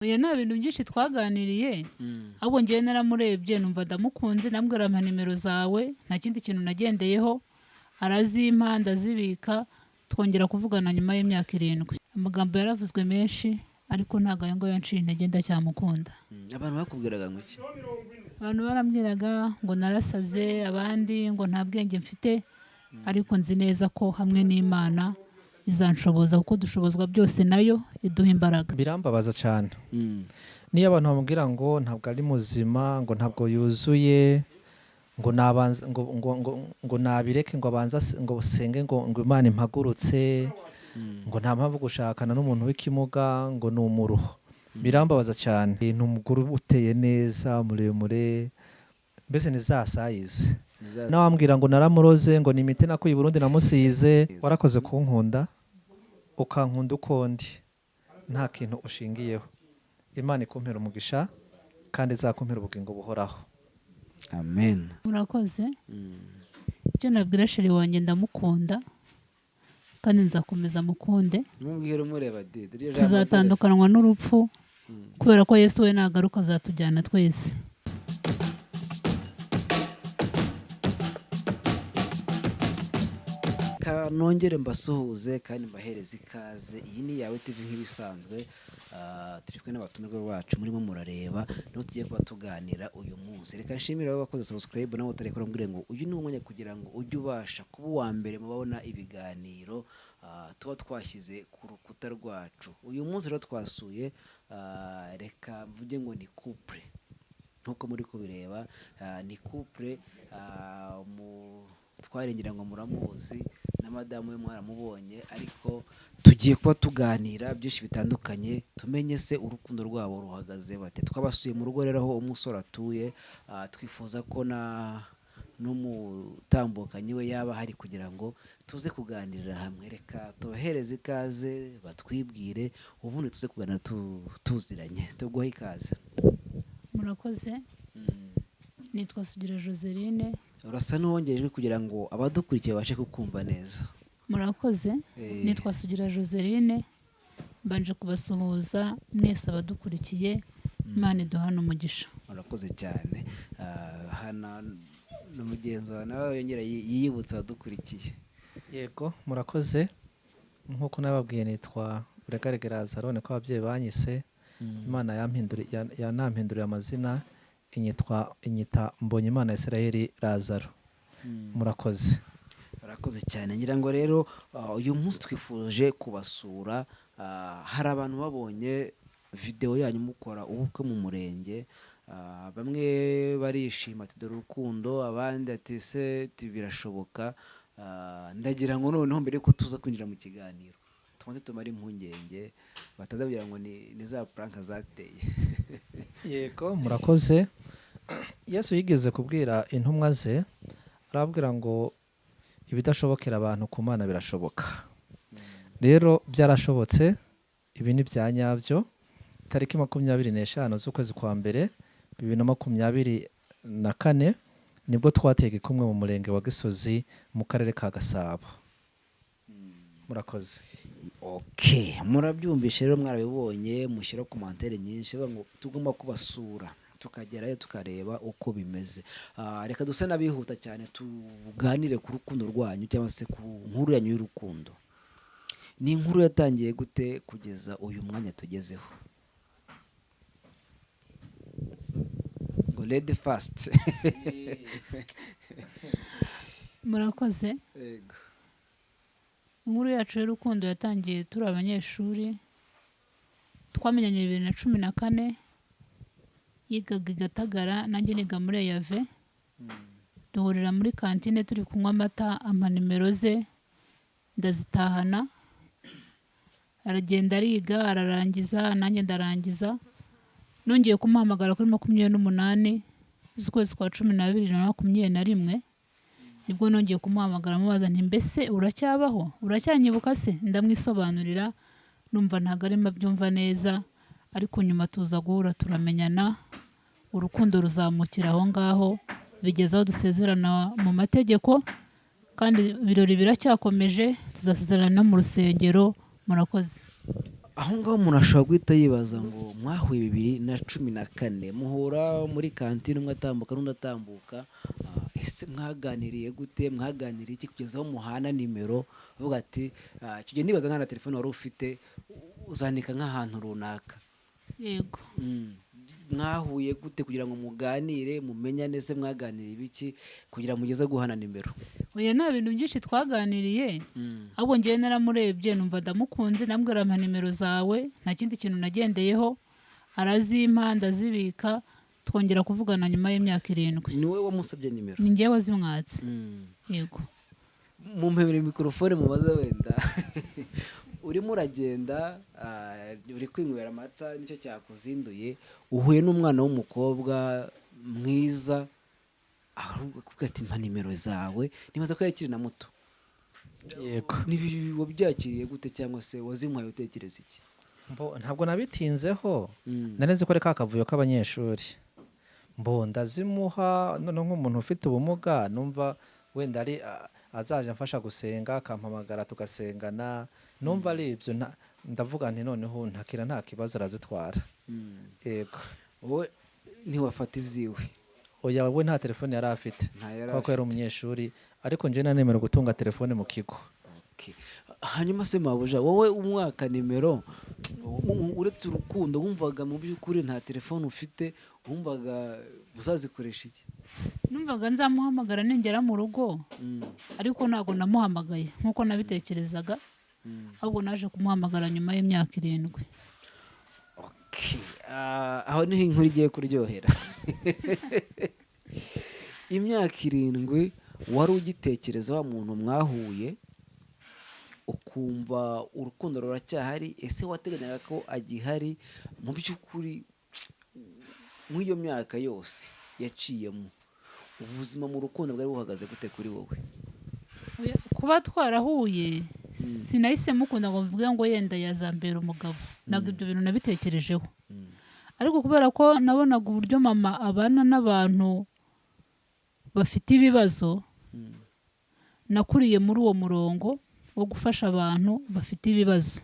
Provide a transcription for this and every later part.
Oya, nta bintu byinshi twaganiriye, ahubwo ngewe naramurebye numva ndamukunze, ndamubwira: "Mpa nimero zawe." Nta kindi kintu nagendeyeho. Arazimpa, ndazibika, twongera kuvugana nyuma y'imyaka 7. Amagambo yaravuzwe menshi, ariko ntabwo ayo ngayo yanciye intege, ndacyamukunda. Abantu bakubwiraga ngo iki? Abantu barambwiraga ngo narasaze, abandi ngo nta bwenge mfite, ariko nzi neza ko hamwe n'Imana izanshoboza, kuko dushobozwa byose nayo iduha imbaraga. Birambabaza cyane niyo abantu bamubwira ngo ntabwo ari muzima, ngo ntabwo yuzuye, ngo nabanza ngo nabireke, ngo abanze ngo senge, ngo Imana impagurutse, ngo nta mpamvu gushakana n'umuntu w'ikimuga, ngo ni umuruho. Birambabaza cyane. Ni umugore uteye neza, muremure, mbese ni za size. Nawambwira ngo naramuroze, ngo ni imiti nakuye i Burundi namusize. Warakoze kunkunda, ukankunda uko ndi, nta kintu ushingiyeho. Imana ikumpera umugisha kandi izakumpera ubugingo buhoraho. Amen. Murakoze. Icyo nabwira chéri wanjye, ndamukunda kandi nzakomeza mukunde. Mubwire umureba de iryo jambo. Tuzatandukanwa n'urupfu, kubera ko Yesu we nagaruka azatujyana twese. Reka nongere mbasuhuze kandi mbahereze ikaze. Iyi ni Yawe TV nk'ibisanzwe. Turi kumwe n'abatumirwa bacu murimo murareba, niho tugiye kuba tuganira uyu munsi. Reka nshimire abo bakoze subscribe nabo utarekora, mbwire ngo uyu ni umwanya kugira ngo ujye ubasha kuba uwa mbere mu babona ibiganiro tuba twashyize ku rukuta rwacu. Uyu munsi rero twasuye, reka mvuge ngo ni couple nk'uko muri kubireba, ni couple mu twarengira ngo muramuzi na madamu we mwaramubonye, ariko tugiye kuba tuganira byinshi bitandukanye, tumenye se urukundo rwabo ruhagaze bate. Twabasuye mu rugo rero aho umusore atuye, twifuza ko na n'umutambukanyi we yaba ahari kugira ngo tuze kuganirira hamwe. Reka tubahereze ikaze batwibwire, ubundi tuze kuganira tuziranye. Tuguhe ikaze. Murakoze. Nitwa Sugira Joseline. Urasa n'uwongera ijwi kugira ngo abadukurikiye babashe kukumva neza. Murakoze. Nitwa Sugira Joseline, mbanje kubasuhuza mwese abadukurikiye. Imana iduhane umugisha. Murakoze cyane. Hana n'umugenzi wawe nawe yongera yiyibutsa abadukurikiye. Yego, murakoze. Nk'uko nababwiye, nitwa Buregarege Lazaro, niko ababyeyi banyise. Imana yanampinduriye amazina, inyita Mbonyimana Israel Lazaro. Murakoze. Murakoze cyane. Ngira ngo rero uyu munsi twifuje kubasura. Hari abantu babonye videwo yanyu mukora ubukwe mu murenge, bamwe barishima ati: "Dore urukundo", abandi ati: "Se ati birashoboka?" Ndagira ngo noneho mbere yuko tuza kwinjira mu kiganiro tubanze tumare impungenge, batazagira ngo ni za prank zateye. Yego, murakoze. Yesu yigeze kubwira intumwa ze, arababwira ngo ibidashobokera abantu ku Mana birashoboka. Rero byarashobotse, ibi ni bya nyabyo. Tariki 25 z'ukwezi kwa mbere 2024 nibwo twateye igikumwe mu murenge wa Gisozi mu karere ka Gasabo. Murakoze. Okay, murabyumvishe rero, mwarabibonye, mushyira commentaire nyinshi bavuga ngo tugomba kubasura tukagerayo tukareba uko bimeze. Reka duse n'abihuta cyane tuganire ku rukundo rwanyu cyangwa se ku nkuru yanyu y'urukundo. Ni inkuru yatangiye gute kugeza uyu mwanya tugezeho? Ngo lady first. Murakoze. Yego. Inkuru yacu y'urukundo yatangiye turi abanyeshuri. Twamenyanye 2014, yigaga i Gatagara, nanjye niga muri EAV. Duhurira muri kantine turi kunywa amata, ampa nimero ze ndazitahana. Aragenda ariga, ararangiza, nanjye ndarangiza. Nongeye kumuhamagara kuri 28 z'ukwezi kwa 12 na 21, nibwo nongeye kumuhamagara mubaza nti: "Mbese uracyabaho? Uracyanyibuka se?" Ndamwisobanurira, numva ntabwo arimo abyumva neza, ariko nyuma tuza guhura, turamenyana, urukundo ruzamukira aho ngaho, bigeze aho dusezerana mu mategeko, kandi ibirori biracyakomeje, tuzasezerana no mu rusengero. Murakoze. Aho ngaho umuntu ashobora guhita yibaza ngo mwahuye 2014, muhura muri kantine, umwe atambuka n'undi atambuka. Ese mwaganiriye gute? Mwaganiriye iki kugeza aho muhana nimero? Uvuga ati icyo gihe nibaza nka na telefone wari ufite uzanika nk'ahantu runaka. Yego. Mwahuye gute kugira ngo muganire, mumenyane? Se mwaganiriye ibiki kugira ngo mugeze guhana nimero? Oya, nta bintu byinshi twaganiriye. Ahubwo ngewe naramurebye numva ndamukunze, ndamubwira: "Mpa nimero zawe." Nta kindi kintu nagendeyeho. Arazimpa, ndazibika, twongera kuvugana nyuma y'imyaka 7. Ni wowe wamusabye nimero? Ni ngewe wazimwatse. Yego. Mumpebere mikorofone mubaze. Wenda urimo uragenda, uri kwinywera amata, nicyo cyakuzinduye, uhuye n'umwana w'umukobwa mwiza, ahubwo akubwira ati: "Mpa nimero zawe." Nibaza ko yakiri na muto. Yego. Nibi wabyakiriye gute, cyangwa se wazimuhaye utekereza iki? Ntabwo nabitinzeho. Nari nzi ko ari ka kavuyo k'abanyeshuri. Mbo ndazimuha. Noneho nk'umuntu ufite ubumuga, numva wenda ari azaje amfasha gusenga, akampamagara tugasengana. Numva ari ibyo. Ndavuga nti noneho ntakira, nta kibazo, arazitwara. Yego. Wowe ntiwafata iziwe? Oya, we nta telefone yari afite. Nta yari kubera ko yari afite. umunyeshuri, ariko njye nanemerewe gutunga telefone mu kigo. Okay. Hanyuma se mabuja, wowe umwaka nimero, uretse urukundo wumvaga, mu by'ukuri nta telefone ufite, wumvaga uzazikoresha iki? Numvaga nzamuhamagara ningera mu rugo, ariko ntabwo namuhamagaye nk'uko nabitekerezaga. Ahubwo naje kumuhamagara nyuma y'imyaka 7. Okay. Aho niho inkuru igiye kuryohera. Imyaka 7 wari ugitekereza wa muntu mwahuye, ukumva urukundo ruracyahari. Ese wateganyaga ko agihari mu by'ukuri? Muri iyo myaka yose yaciyemo, ubuzima mu rukundo bwari buhagaze gute kuri wowe? Oya, kuba twarahuye sinahise mukunda ngo mvuge ngo yenda yazambera umugabo. Ntabwo ibyo bintu nabitekerejeho. Ariko kubera ko nabonaga uburyo mama abana n'abantu bafite ibibazo, nakuriye muri uwo murongo wo gufasha abantu bafite ibibazo.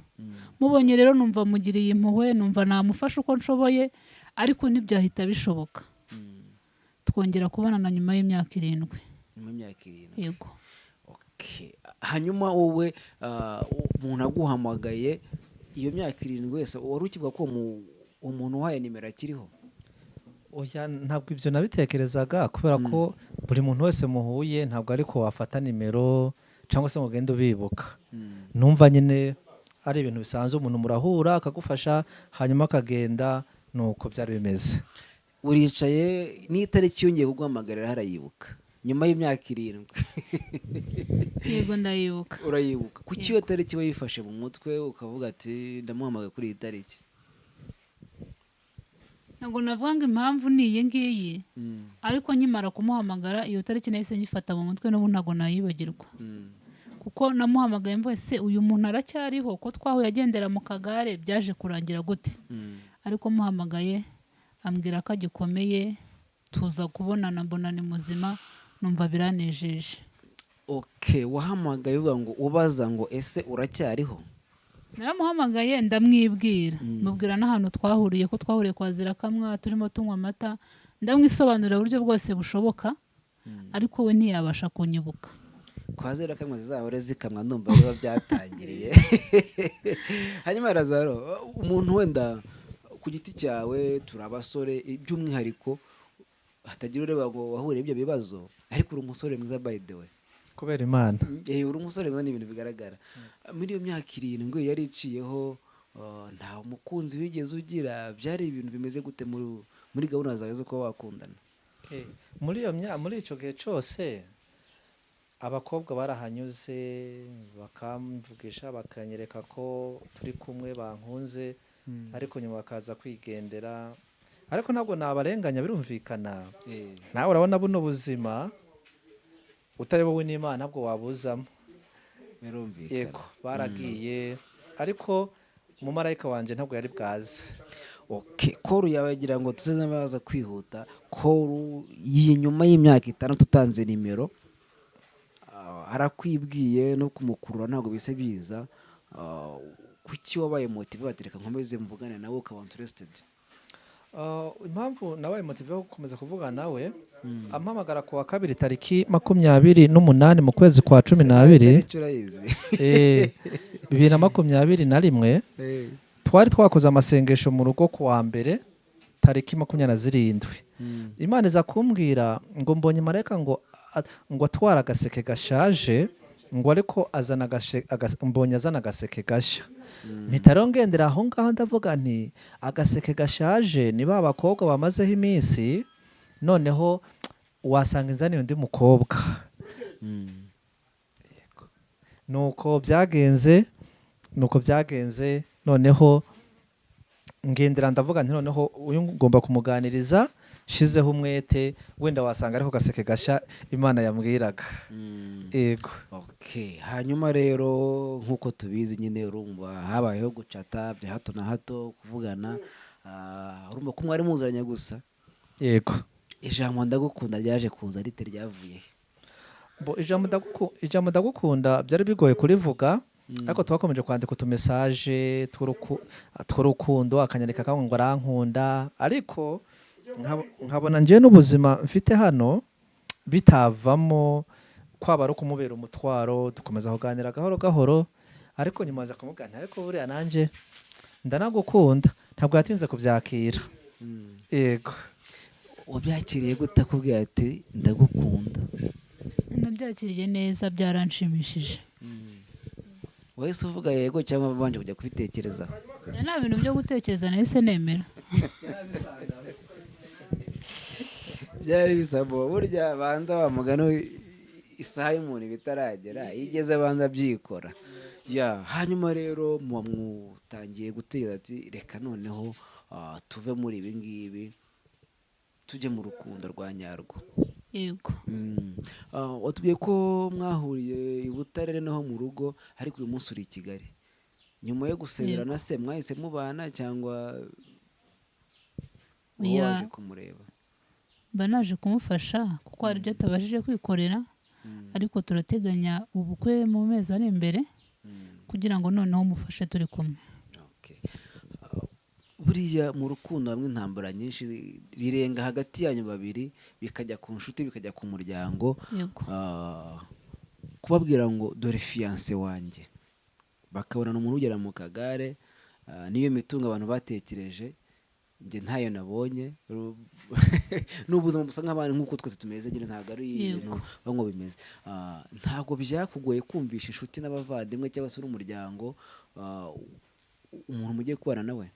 Mubonye rero numva mugiriye impuhwe, numva namufasha uko nshoboye, ariko ntibyahita bishoboka. Twongera kubonana nyuma y'imyaka 7. Nyuma y'imyaka 7? Yego. Okay. Hanyuma wowe, umuntu aguhamagaye iyo myaka 7 wese, wari ukivuga ko uwo muntu uhaye nimero akiriho? Oya, ntabwo ibyo nabitekerezaga, kubera ko buri muntu wese muhuye ntabwo ariko wafata nimero cyangwa se ngo ugende ubibuka. Numva nyine ari ibintu bisanzwe, umuntu murahura akagufasha hanyuma akagenda, nuko byari bimeze. Uricaye, n'itariki yongeye kuguhamagarira harayibuka nyuma y'imyaka 7? Yego, ndayibuka. Urayibuka. Kuki iyo tariki wayifashe mu mutwe, ukavuga ati: "Ndamuhamagaye kuri iyi tariki"? Ntabwo navuga ngo impamvu ni iyi ngiyi, ariko nkimara kumuhamagara iyo tariki nahise nyifata mu mutwe, n'ubu ntabwo nayibagirwa. Kuko namuhamagaye mvuye: "Se uyu muntu aracyariho, ko twahuye agendera mu kagare, byaje kurangira gute?" Ariko muhamagaye ambwira ko agikomeye, tuza kubonana, mbona ni muzima, numva biranejeje. Okay, wahamagaye uvuga ngo, ubaza ngo: "Ese uracyariho?" Naramuhamagaye ndamwibwira, mubwira n'ahantu twahuriye, ko twahuriye kwa Zirakamwa turimo tunywa amata, ndamwisobanurira uburyo bwose bushoboka, ariko we ntiyabasha kunyibuka. Kwa Zirakamwa zizahore zikamwa, ndumva biba byatangiriye. Hanyuma Razaro, umuntu wenda ku giti cyawe, turi abasore by'umwihariko, hatagira ureba ngo wahure ibyo bibazo, ariko uri umusore mwiza, by the way. Kubera Imana. Uri umusore mwiza, ni ibintu bigaragara. Muri iyo myaka 7 yari iciyeho, nta mukunzi wigeze ugira? Byari ibintu bimeze gute muri gahunda zawe zo kuba wakundana? Muri icyo gihe cyose abakobwa barahanyuze, bakamvugisha, bakanyereka ko turi kumwe, bankunze, ariko nyuma bakaza kwigendera. Ariko ntabwo nabarenganya, birumvikana. Nawe urabona buno buzima utayobowe n'Imana ntabwo wabuzamo. Birumvikana. Yego, baragiye, ariko umumarayika wanjye ntabwo yari bwaze. Okay, call yawe, yagira ngo tuze n'abaza kwihuta. Call iyi nyuma y'imyaka 6 utanze nimero, arakwibwiye, no kumukurura ntabwo bise biza. Kuki wabaye motivé batereka nkomeze mvugane nawe, ukaba interested? Impamvu nabaye motivé yo gukomeza kuvugana nawe, ampamagara ku wa kabiri tariki 28 mu kwezi kwa 12, Tariki urayizi? 2021. Twari twakoze amasengesho mu rugo ku wa mbere tariki 27. Imana iza kumbwira ngo mbonye marayika ngo atwara agaseke gashaje, ngo ariko azana mbonye azana agaseke gashya. Mpita rero ngendera aho ngaho, ndavuga nti agaseke gashaje ni ba bakobwa bamazeho iminsi, noneho wasanga inzaniye undi mukobwa. Nuko byagenze. Noneho ngendera ndavuga nti noneho uyu ngomba kumuganiriza shizeho umwete, wenda wasanga ariko gaseke gashya Imana yambwiraga. Yego. Okay, hanyuma rero nk'uko tubizi nyine, urumva habayeho gucata bya hato na hato, kuvugana, urumva ko mwari muziranye gusa. Yego. Ijambo "ndagukunda" ryaje kuza rite? Ryavuye he? Bo, ijambo "ndagukunda" byari bigoye kurivuga, ariko twakomeje kwandika utumesaje tw'urukundo, akanyandika kamwe ngo arankunda, ariko nkabona njyewe n'ubuzima mfite hano bitavamo, kwaba ari ukumubera umutwaro. Dukomeza kuganira gahoro gahoro, ariko nyuma aza kumubwira, ariko buriya nanjye ndanagukunda. Ntabwo yatinze kubyakira. Yego. Wabyakiriye gute akubwira ati "ndagukunda"? Nabyakiriye neza, byaranshimishije. Wahise uvuga yego cyangwa wabanje kujya kubitekerezaho? Nta bintu byo gutekereza, nahise nemera. Byari bisaba burya banza wa mugani, isaha y'umuntu iba itaragera, iyo igeze abanza abyikora ya. Hanyuma rero muba mutangiye gutekereza ati reka noneho tuve muri ibi ngibi tujye mu rukundo rwa nyarwo. Yego. Watubwiye ko mwahuriye i Butare naho mu rugo, ariko uyu munsi uri i Kigali. Nyuma yo gusezerana se mwahise mubana cyangwa wowe Oya. waje kumureba? Mba naje kumufasha kuko hari ibyo atabashije kwikorera, ariko turateganya ubukwe mu mezi ari imbere kugira ngo noneho mufashe turi kumwe. Okay. Buriya mu rukundo hamwe intambara nyinshi birenga hagati yanyu babiri, bikajya ku nshuti, bikajya ku muryango. Yego. Kubabwira ngo dore fiancé wanjye, bakabona umuntu ugera mu kagare, n'iyo mitungo abantu batekereje njye ntayo nabonye. Ni ubuzima busa nk'abandi nk'uko twese tumeze nyine, ntabwo ari ibintu bamwe bimeze. Ntabwo byakugoye kumvisha inshuti n'abavandimwe cyangwa se n'umuryango, umuntu mugiye kubana nawe?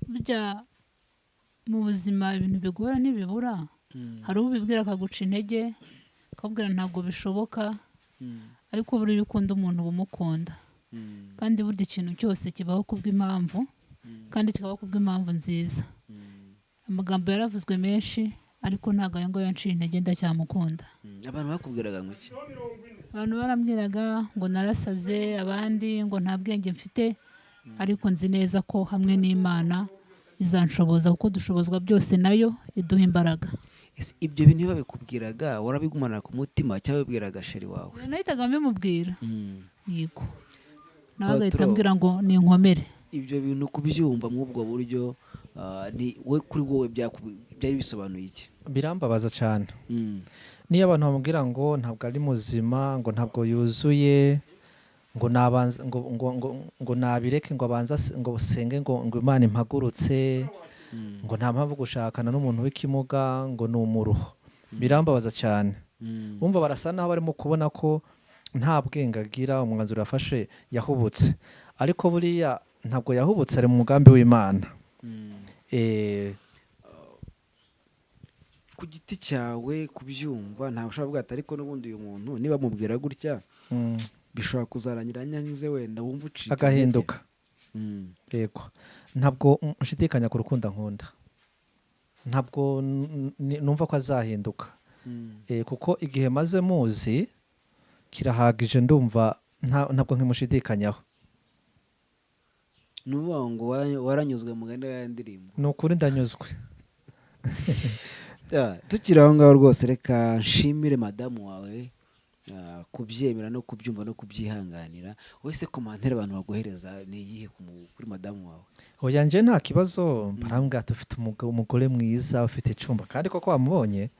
Burya mu buzima ibintu bigora ntibibura. Hari ubibwira akaguca intege, akakubwira ntabwo bishoboka, ariko buriya iyo ukunda umuntu uba umukunda, kandi burya ikintu cyose kibaho kubw'impamvu, kandi kikabaho kubw'impamvu nziza. Amagambo yaravuzwe menshi, ariko ntabwo ayo ngayo yanciye intege, ndacyamukunda. Abantu bakubwiraga ngo iki? Abantu barambwiraga ngo narasaze, abandi ngo nta bwenge mfite, ariko nzi neza ko hamwe n'Imana izanshoboza, kuko dushobozwa byose nayo iduha imbaraga. Ese ibyo bintu iyo babikubwiraga warabigumana ku mutima cyangwa wabibwiraga chéri wawe? Nahitaga mbimubwira. Yego, nawe agahita Patron. ambwira ngo ni inkomere. Ibyo bintu kubyumva muri ubwo buryo, ni we kuri wowe byari bisobanuye iki? Birambabaza cyane. Niyo abantu bamubwira ngo ntabwo ari muzima, ngo ntabwo yuzuye, ngo nabanza ngo nabireke, ngo abanze ngo senge, ngo Imana impagurutse, ngo nta mpamvu gushakana n'umuntu w'ikimuga, ngo ni umuruho, birambabaza cyane. Bumva barasa naho barimo kubona ko nta bwenge agira, umwanzuro yafashe yahubutse, ariko buriya ntabwo yahubutse, ari mu mugambi w'Imana. Ku giti cyawe kubyumva, ntawe ushobora kuvuga ati ariko n'ubundi uyu muntu niba mubwira gutya bishobora kuzarangira nyanyize, wenda wumva ucitse intege. Agahinduka. Yego, ntabwo nshidikanya ku rukundo nkunda, ntabwo numva ko azahinduka. Kuko igihe maze muzi kirahagije, ndumva ntabwo nkimushidikanyaho. Ni ukuvuga ngo waranyuzwe mugani wa ya ndirimbo. Ni ukuri ndanyuzwe. Ya, tukiri aho ngaho rwose, reka nshimire madamu wawe. Kubyemera no kubyumva no kubyihanganira. Wese commentaire abantu baguhereza ni iyihe kuri madamu wawe? Oya, njye nta kibazo. Barambwira ati ufite umugore mwiza, ufite icumba, kandi koko wamubonye.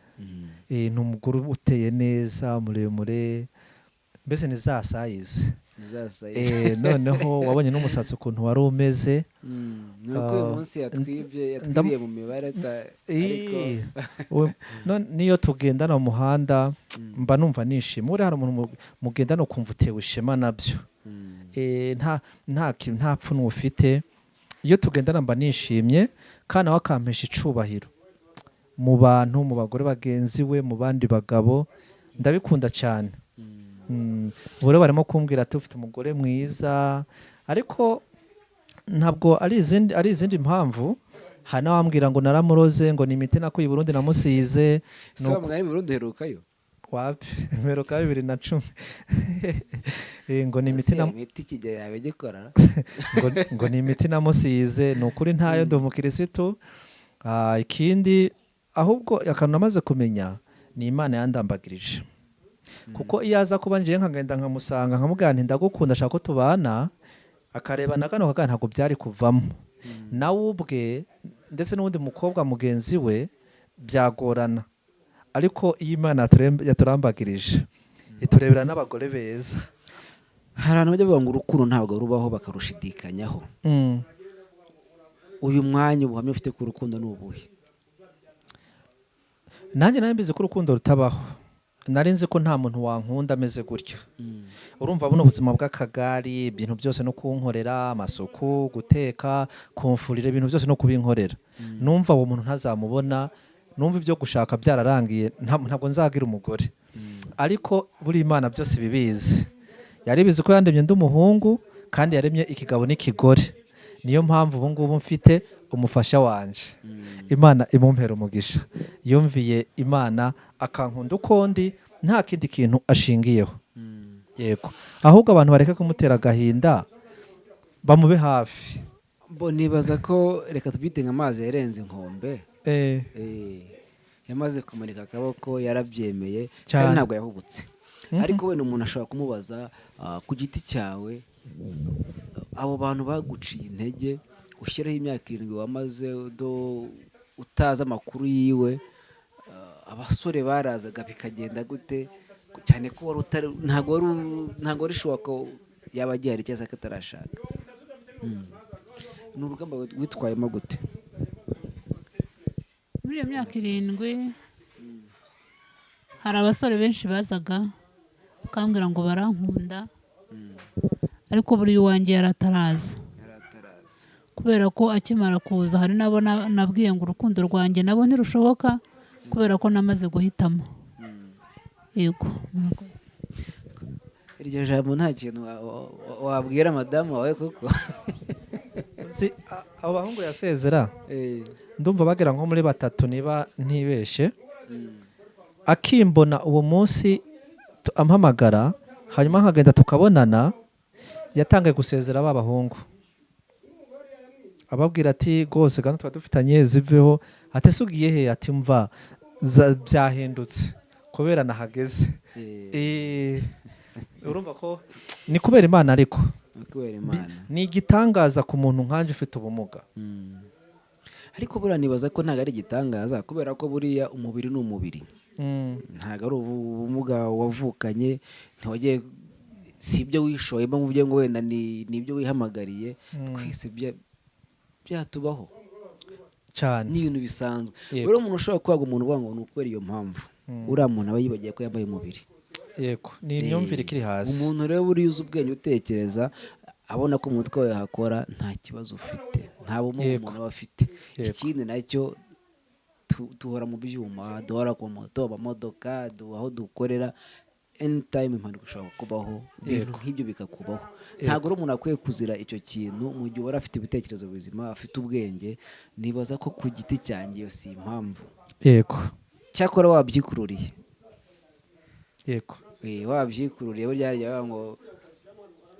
Ni umugore uteye neza, muremure, mbese ni za size. Noneho wabonye n'umusatsi ukuntu wari umeze. Ni uko uyu Ah, munsi yatwibye, yatwibiye mu mibare ariko Niyo tugendana mu muhanda mba numva nishimye. Buriya hari umuntu mugendana ukumva utewe ishema nabyo. Nta pfunwe ufite. Iyo tugendana mba nishimye, kandi nawe akampesha icubahiro mu bantu, mu bagore bagenzi we, mu bandi bagabo. Ndabikunda cyane. Ubu rero barimo kumbwira ati ufite umugore mwiza, ariko ntabwo ari izindi mpamvu. Hari n'abambwira ngo naramuroze, ngo ni imiti nakuye i Burundi namusize. Se wa mugani, Burundi uherukayo? Wapi, mperuka 2010. Ngo ni imiti Ese imiti ikigera yaba igikora? Ngo ni imiti namusize. Ni ukuri ntayo, ndi umukirisitu. Ikindi ahubwo akantu namaze kumenya ni Imana yandambagirije, kuko iyo aza kuba ngiye nkagenda nkamusanga nkamubwira nti ndagukunda, ashaka ko tubana, akareba na kano kagana, ntabwo byari kuvamo. Nawe ubwe ndetse n'uwundi mukobwa mugenzi we byagorana. Ariko iyo Imana yaturambagirije iturebera n'abagore beza. Hari abantu bajya bavuga ngo urukundo ntabwo rubaho, bakarushidikanyaho. Uyu mwanya ubuhamya ufite ku rukundo ni ubuhe? Nanjye nari mbizi ko urukundo rutabaho. Nari nzi ko nta muntu wankunda ameze gutya. Urumva buno buzima bw'akagari, ibintu byose no kunkorera amasuku, guteka, kumfurira, ibintu byose no kubinkorera. Numva uwo muntu ntazamubona, numva ibyo gushaka byararangiye, ntabwo nzagira umugore. Ariko buri Imana byose ibibizi, yari bizi ko yandemye ndi umuhungu, kandi yaremye ikigabo n'ikigore. Niyo mpamvu ubu ngubu mfite umufasha wanje. Imana imumpera umugisha, yumviye Imana akankunda uko ndi, nta kindi kintu ashingiyeho. Yego, ahubwo abantu bareke kumutera agahinda, bamube hafi. Bo nibaza ko reka tubyite nk'amazi yarenze inkombe. Yamaze kumanika akaboko, yarabyemeye kandi Cyane. ntabwo yahubutse. Ariko wenda umuntu ashobora kumubaza, ku giti cyawe, abo bantu baguciye intege, ushyiraho imyaka 7 wamaze utazi amakuru yiwe, abasore barazaga bikagenda gute? Cyane ko wari utari, ntabwo wari sure ko yaba agihari cyangwa se ko atarashaka. Ni urugamba witwayemo gute? Muri iyo myaka 7 hari abasore benshi bazaga bakambwira ngo barankunda, ariko buri uwanjye yari ataraza. Yari ataraza. Kubera ko akimara kuza hari n'abo nabwiye ngo urukundo rwanjye nabo ntirushoboka, kubera ko namaze guhitamo. Yego, murakoze. Iryo jambo nta kintu wabwira madamu wawe koko? Abo bahungu yasezera, ndumva bagera nko muri batatu niba ntibeshe. Akimbona uwo munsi ampamagara, hanyuma nkagenda tukabonana, yatangiye gusezera ba bahungu, ababwira ati rwose gahunda tuba dufitanye ziveho. Ati ese ugiye he? Ati mva byahindutse kubera nahageze. Urumva ko ni kubera Imana, ariko Ni kubera Imana. Ni igitangaza ku muntu nkanjye ufite ubumuga. Ariko buriya nibaza ko ntabwo ari igitangaza, kubera ko buriya umubiri ni umubiri. Ntabwo ari ubumuga wavukanye, ntiwagiye, si ibyo wishoyemo mu byo ngo wenda ni ibyo wihamagariye. Twese byatubaho. Cyane. Ni ibintu bisanzwe. Yego. Rero umuntu ushobora kwaga umuntu uvuga ngo ni ukubera iyo mpamvu, uriya muntu aba yibagiye ko yambaye umubiri. Yego, ni imyumvire ikiri hasi. Umuntu rero buriya uzi ubwenge, utekereza, abona ko umutwe wawe hakora, nta kibazo ufite, nta bumuga umuntu aba afite. Ikindi nacyo, duhora mu byuma, duhora ku moto, amamodoka, aho dukorera, anytime impanuka ishobora kubaho, ibintu nk'ibyo bikakubaho. Ntabwo rero umuntu akwiye kuzira icyo kintu mu gihe ubona afite ibitekerezo bizima, afite ubwenge. Nibaza ko ku giti cyanjye iyo si impamvu. Cyakora wabyikururiye. Wabyikururiye. Burya harya bavuga ngo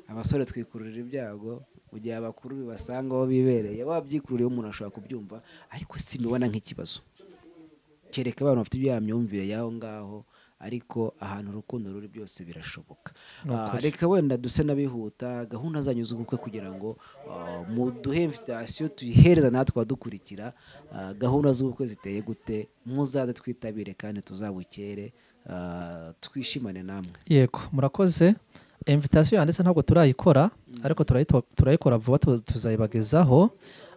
abasore twikururira ibyago mu gihe abakuru bibasanga aho bibereye. Wabyikururiye, umuntu ashobora kubyumva, ariko simbibona nk'ikibazo, kereka abantu bafite ibya myumvire y'aho ngaho. Ariko ahantu urukundo ruri byose birashoboka. Ni ukuri. Reka wenda duse n'abihuta gahunda zanyu z'ubukwe kugira ngo muduhe invitation tuyihereza natwe abadukurikira. Gahunda z'ubukwe ziteye gute? Muzaze twitabire kandi tuzabukere, twishimane namwe. Yego, murakoze. Invitation yanditse ntabwo turayikora, ariko turayikora vuba, tuzayibagezaho.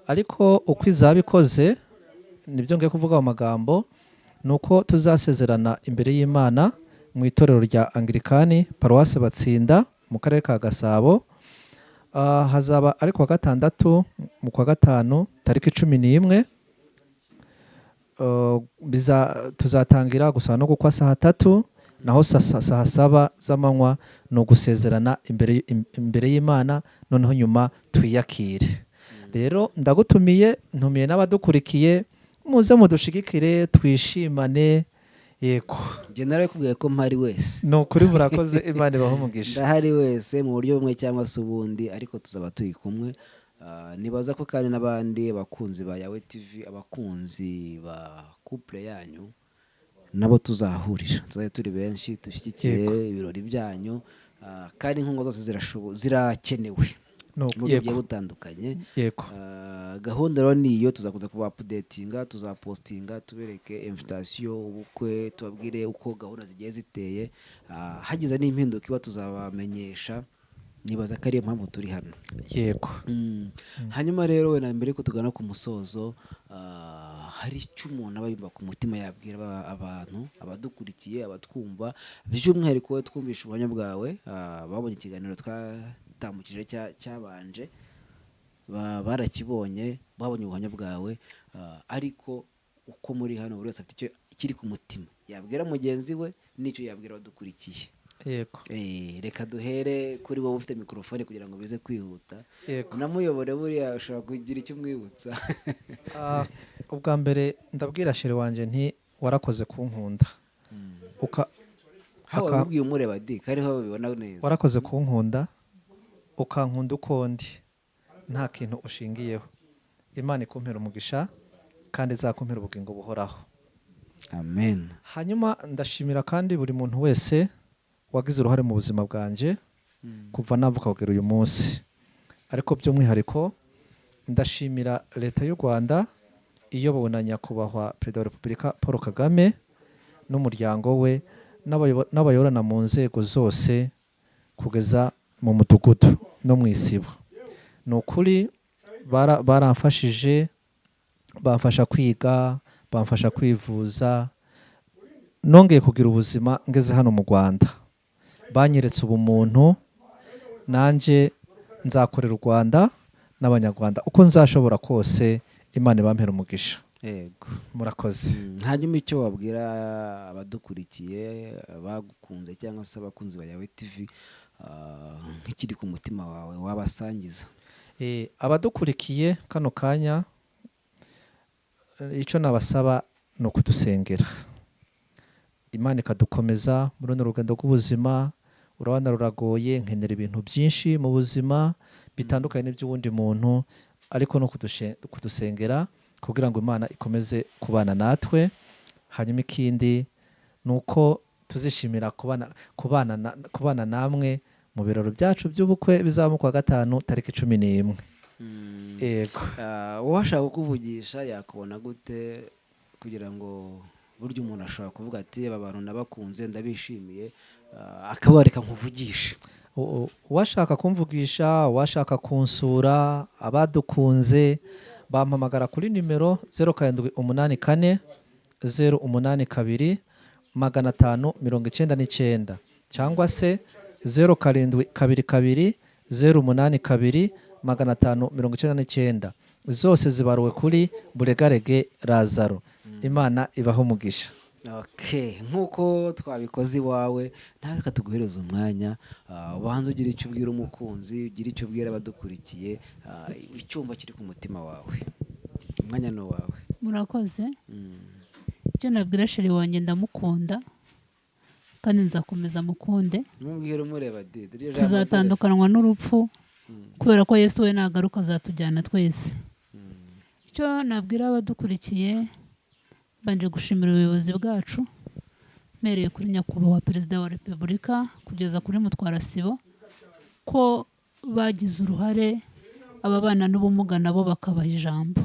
Ariko uko izaba ikoze, nibyo ngiye kuvuga mu magambo, ni uko tuzasezerana imbere y'Imana mu itorero rya Anglikani, Paruwase Batsinda, mu karere ka Gasabo. Hazaba ari kuwa gatandatu mu kwa gatanu, tariki 11. Tuzatangira gusa no gukwa saa 3, naho saa 7 z'amanywa ni ugusezerana imbere y'Imana, noneho nyuma twiyakire. Rero ndagutumiye, ntumiye n'abadukurikiye, muze mudushigikire twishimane. Yego. Njye narakubwiye ko mpari wese. Ni ukuri, murakoze, Imana ibahe umugisha. Ndahari wese mu buryo bumwe cyangwa se ubundi, ariko tuzaba turi kumwe. Nibaza ko kandi n'abandi bakunzi ba Yawe TV, abakunzi ba couple yanyu, nabo tuzahurira, tuzajya turi benshi dushyigikire ibirori byanyu. Kandi inkunga zose zirakenewe mu buryo bugiye butandukanye. Gahunda rero ni iyo, tuzakunze kuba updatinga, tuzapostinga, tubereke invitation, ubukwe, tubabwire uko gahunda zigiye ziteye. Hagize n'impinduka iba tuzabamenyesha. Nibaza ko ariyo mpamvu turi hano. Hanyuma rero wenda mbere yuko tugana ku musozo, hari icyo umuntu aba yumva ku mutima yabwira abantu, abadukurikiye, abatwumva, by'umwihariko wowe twumvishe ubuhamya bwawe, babonye ikiganiro twatambukije cyabanje, barakibonye, babonye ubuhamya bwawe, ariko uko muri hano buri wese afite icyo kiri ku mutima yabwira mugenzi we n'icyo yabwira abadukurikiye. Reka duhere kuri wowe ufite mikorofone kugira ngo bize kwihuta. Unamuyobore, buriya ushobora kugira icyo umwibutsa. Ubwa mbere ndabwira chéri wanjye nti warakoze kunkunda. Haba wabibwiye umureba di kariho babibona neza. Warakoze kunkunda, ukankunda uko ndi, nta kintu ushingiyeho. Imana ikumpera umugisha kandi izakumpera ubugingo buhoraho. Amen. Hanyuma ndashimira kandi buri muntu wese wagize uruhare mu buzima bwanjye kuva navuka kugera uyu munsi. Ariko by'umwihariko ndashimira leta y'u Rwanda iyobowe na Nyakubahwa Perezida wa Repubulika Paul Kagame n'umuryango we, n'abayoborana mu nzego zose kugeza mu mudugudu no mu isibo. Ni ukuri baramfashije, bamfasha kwiga, bamfasha kwivuza, nongeye kugira ubuzima ngeze hano mu Rwanda. Banyeretse ubumuntu, nanjye nzakorera u Rwanda n'Abanyarwanda uko nzashobora kose. Imana ibampere umugisha. Murakoze. Hanyuma icyo wabwira abadukurikiye bagukunze cyangwa se abakunzi ba Yawe TV, nk'ikiri ku mutima wawe wabasangiza? Abadukurikiye kano kanya, icyo nabasaba ni ukudusengera, Imana ikadukomeza muri runo rugendo rw'ubuzima. Urabona ruragoye, nkenera ibintu byinshi mu buzima bitandukanye n'iby'uwundi muntu, ariko no kudusengera kugira ngo Imana ikomeze kubana natwe. Hanyuma ikindi ni uko tuzishimira kubana namwe mu birori byacu by'ubukwe bizaba mu kwa gatanu, tariki 11. Yego. Uwashaka kukuvugisha yakubona gute? Kugira ngo burya umuntu ashobora kuvuga ati aba bantu nabakunze, ndabishimiye, akaba reka nkuvugishe. Uwashaka kumvugisha, uwashaka kunsura, abadukunze bampamagara kuri nimero 0784 082 599, cyangwa se 0722 082 599. Zose zibaruwe kuri Buregarege Lazaro. Imana ibahe umugisha. Okay, nk'uko twabikoze iwawe, nawe reka tuguhereze umwanya, ubanze ugire icyo ubwira umukunzi, ugire icyo ubwira abadukurikiye, icyumba kiri ku mutima wawe. Umwanya ni uwawe. Murakoze. Icyo nabwira chéri wanjye, ndamukunda kandi nzakomeza mukunde. Mubwire umureba di. Dore ijambo. Tuzatandukanwa n'urupfu, kubera ko Yesu we nagaruka azatujyana twese. Icyo nabwira abadukurikiye, mbanje gushimira ubuyobozi bwacu Mpereye kuri Nyakubahwa Perezida wa Repubulika kugeza kuri Mutwarasibo, ko bagize uruhare ababana n'ubumuga nabo bakabaha ijambo.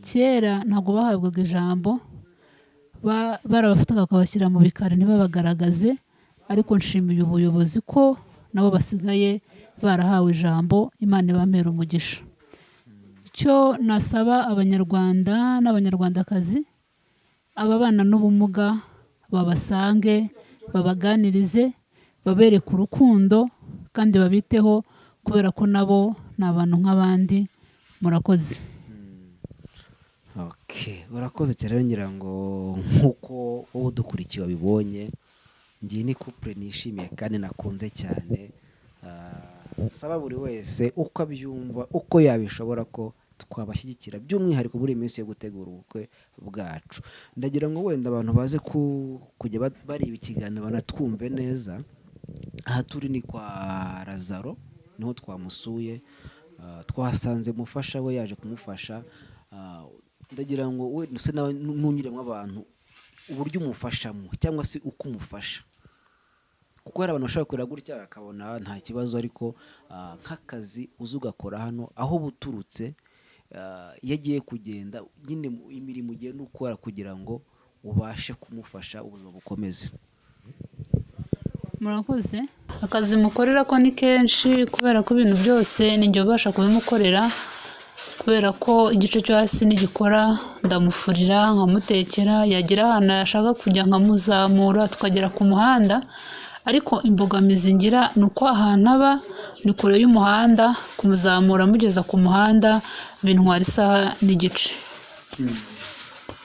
Kera ntabwo bahabwaga ijambo, barabafataga bakabashyira mu bikari ntibabagaragaze, ariko nshimiye ubuyobozi ko nabo basigaye barahawe ijambo. Imana ibamere umugisha. Icyo nasaba Abanyarwanda n'Abanyarwandakazi, ababana n'ubumuga babasange, babaganirize, babereke urukundo kandi babiteho, kubera ko nabo ni abantu nk'abandi. Murakoze. Okay, urakoze cyane rero. Ngira ngo nk'uko wowe udukurikiye wabibonye, ngiyi ni couple nishimiye kandi nakunze cyane. Saba buri wese uko abyumva, uko yabishobora, ko twabashyigikira, by'umwihariko muri iyi minsi yo gutegura ubukwe bwacu. Ndagira ngo wenda abantu baze kujya bareba ikiganiro banatwumve neza. Aha turi ni kwa Lazaro, niho twamusuye. Twahasanze umufasha we yaje kumufasha. Ndagira ngo we se nawe ntunyuremo abantu uburyo umufashamo cyangwa se uko umufasha, kuko hari abantu bashobora kureba gutya bakabona nta kibazo, ariko nk'akazi uza ugakora hano aho buturutse, iyo agiye kugenda nyine imirimo ugenda ukora kugira ngo ubashe kumufasha ubuzima bukomeze. Murakoze. Akazi mukorera ko ni kenshi, kubera ko ibintu byose ni njye ubasha kubimukorera, kubera ko igice cyo hasi nigikora ndamufurira, nkamutekera, yagira ahantu yashaka kujya nkamuzamura tukagera ku muhanda. Ariko imbogamizi ngira ni uko ahantu aba ni kure y'umuhanda, kumuzamura amugeza ku muhanda bintwara isaha n'igice.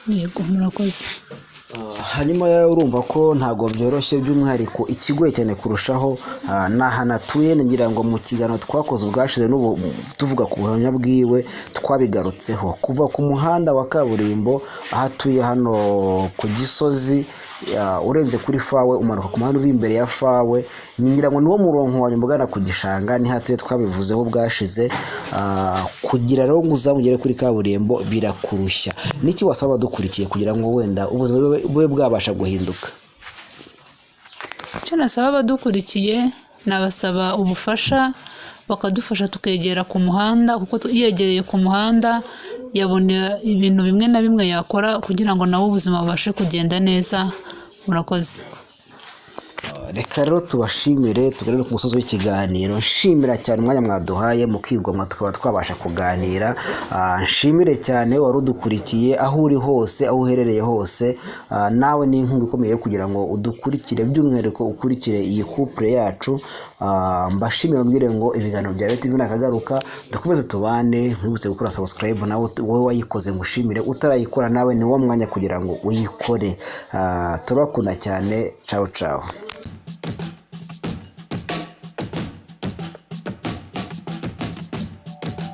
Yego, murakoze. Hanyuma urumva ko ntabwo byoroshye, by'umwihariko ikigoye cyane kurushaho ni ahantu atuye. Ngira ngo mu kiganiro twakoze ubwashize n'ubu tuvuga ku buhamya bwiwe twabigarutseho. Kuva ku muhanda wa kaburimbo aho atuye hano ku Gisozi, urenze kuri Fawe umanuka ku muhanda uri imbere ya Fawe, ngira ngo niwo murongo wa nyuma ugana ku gishanga, niho atuye, twabivuzeho ubwashize. Kugira rero ngo uzamugere kuri kaburimbo birakurushya. Niki wasaba abadukurikiye kugira ngo wenda ubuzima bube bwabasha guhinduka? Icyo nasaba abadukurikiye, nabasaba ubufasha, bakadufasha tukegera ku muhanda, kuko yegereye ku muhanda yabona ibintu bimwe na bimwe yakora kugira ngo nawe ubuzima bubashe kugenda neza. Murakoze. Reka rero tubashimire, tugere ku musozi w'ikiganiro. Nshimira cyane umwanya mwaduhaye mukigomwa tukaba twabasha kuganira. Nshimire cyane wari udukurikiye aho uri hose, aho uherereye hose. Nawe ni inkunga ikomeye yo kugira ngo udukurikire, by'umwihariko ukurikire iyi couple yacu. Mbashimire, mbwire ngo ibiganiro bya Yawe TV nakagaruka, dukomeze tubane. Nkwibutse gukora subscribe, nawe wowe wayikoze ngushimire, utarayikora nawe ni wo mwanya kugira ngo uyikore. Turabakunda cyane. Ciao ciao.